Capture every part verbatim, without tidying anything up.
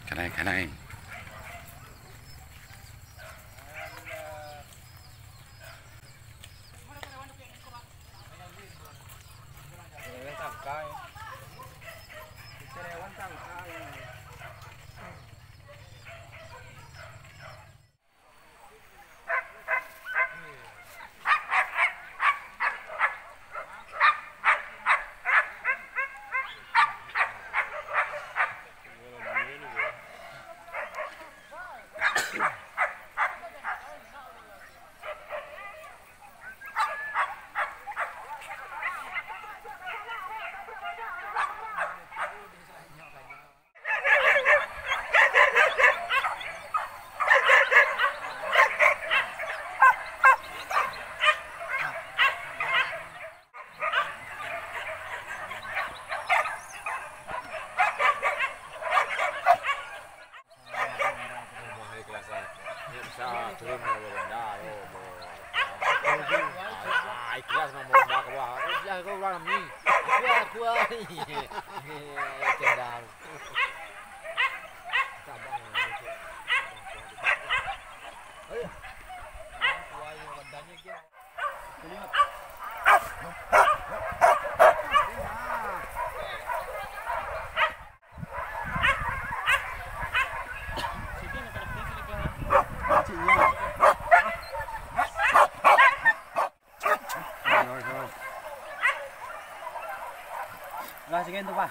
Kanai, kanai. Ikhlas mah, mau dah ke bawah. Ikhlas kau urang ni. Kuah, kuah. Cendal. Lah, sekian tu, Pak.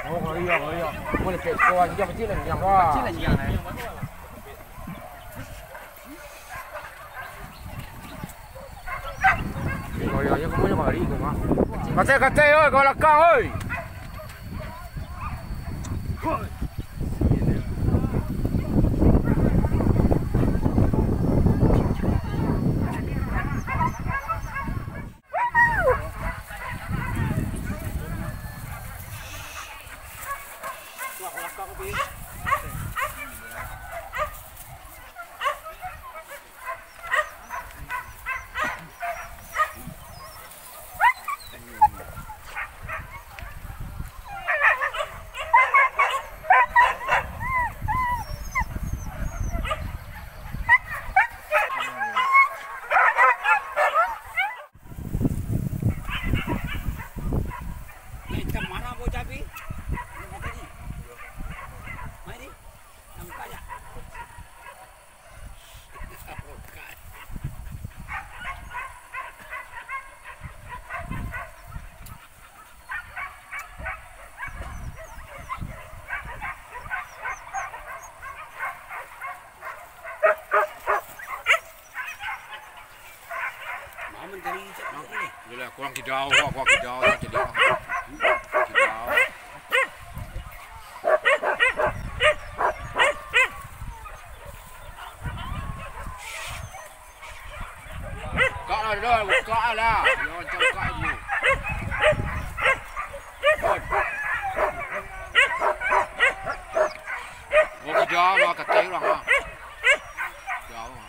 Oh, ngeri, ngeri. Boleh cek kawan dia kecil lagi yang, wah. Kecil lagi yang, eh. Katai-katai, oi, ka balakang, oi. Iyolah, kurang kidau, kurang kidau, kurang kidau. Kidau. Buka lah, Dol, buka lah. Yo, macam buka dulu. Oh, kidau lah, katai urang lah. Kidau lah.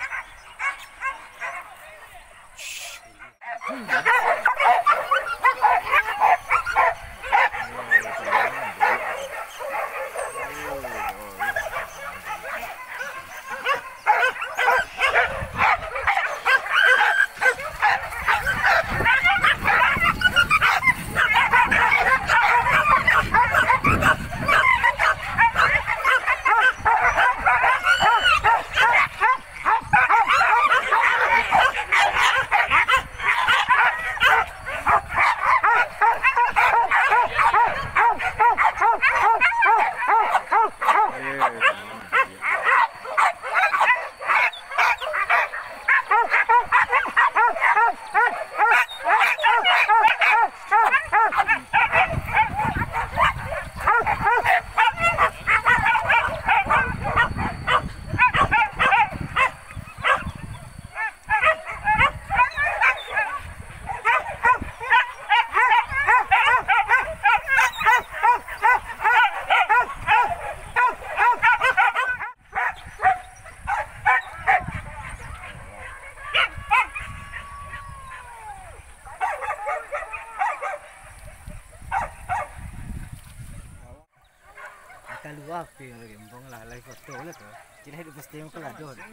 Tapi kalau gembong lah, live foto lah tu. Kira hidup pasti yang kalau ada.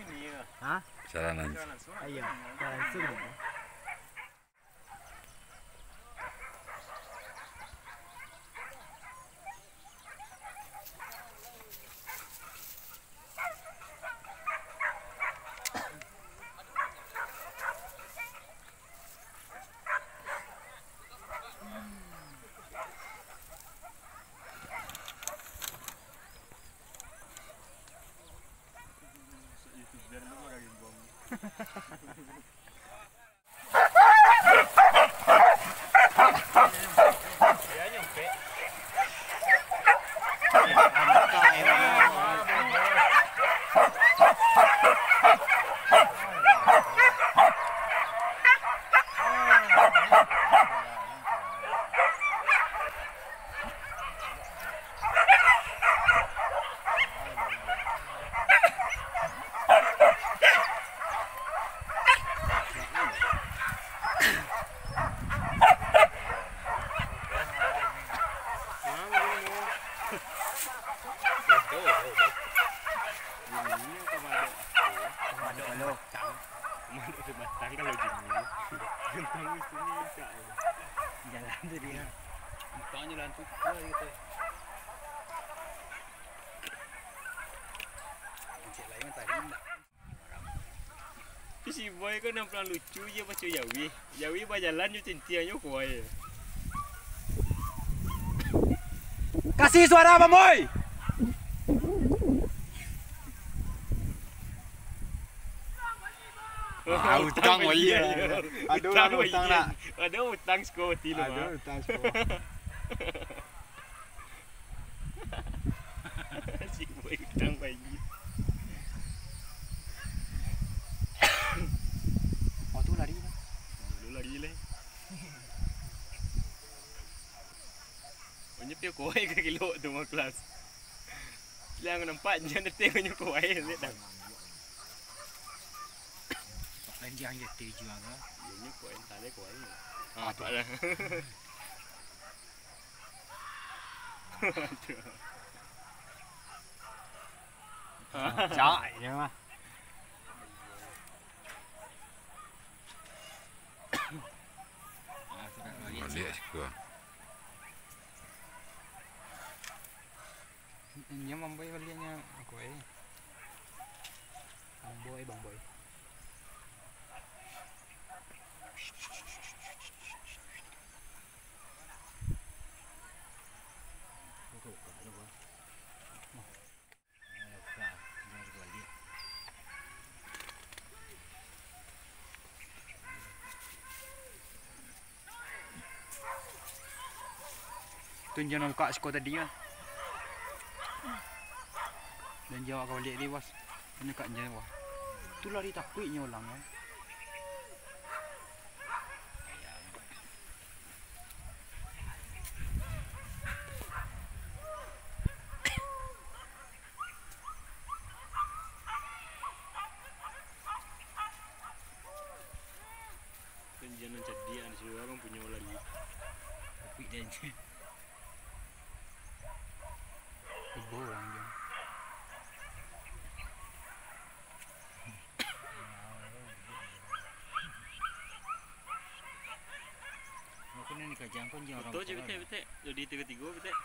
Ha? Siaran langsung. Ayo, siaran langsung. Kalau jini, gantang mesti ni lincak je. Jalan tu dia. Bukannya lantu kuat gitu. Encik lain tadi nak. Si boy ko nampak lucu je pacu jawi. Jawi bajalan jo cintianyo kuai. Kasih suara, Bang Boy! Ah, utang bagi. Ada orang utang nak. Ada utang siko ti lu. Ada utang siko. Si boy utang bagi. Oh, tu lari lah. Dulu lari lah. Onyo pio kuai ka kilok tu mah kelas. Lah nampak jan datang onyo kuai lihat dah. Pak Lanjang je tu jual ke? Onyo kuai entah deh kuai. Ah, nampak dah. Cak je mah. Baliak siko. Inyo mambai baliaknyo aku eh. Bang Boy, Bang Boy. Tu inyo nan buka siko tadi lah. Dan jawab ka baliak tadi, bos. Inyo kak inyo, bos. Tu lari takuik inyo ulang, kan. Kan jan nan cadiak, di situ urang punyo lagi. Tapi den. Ibo urang jan. Aku ni kajang pun jan urang. Foto je, betek, betek. Jadi tigo-tigo, betek.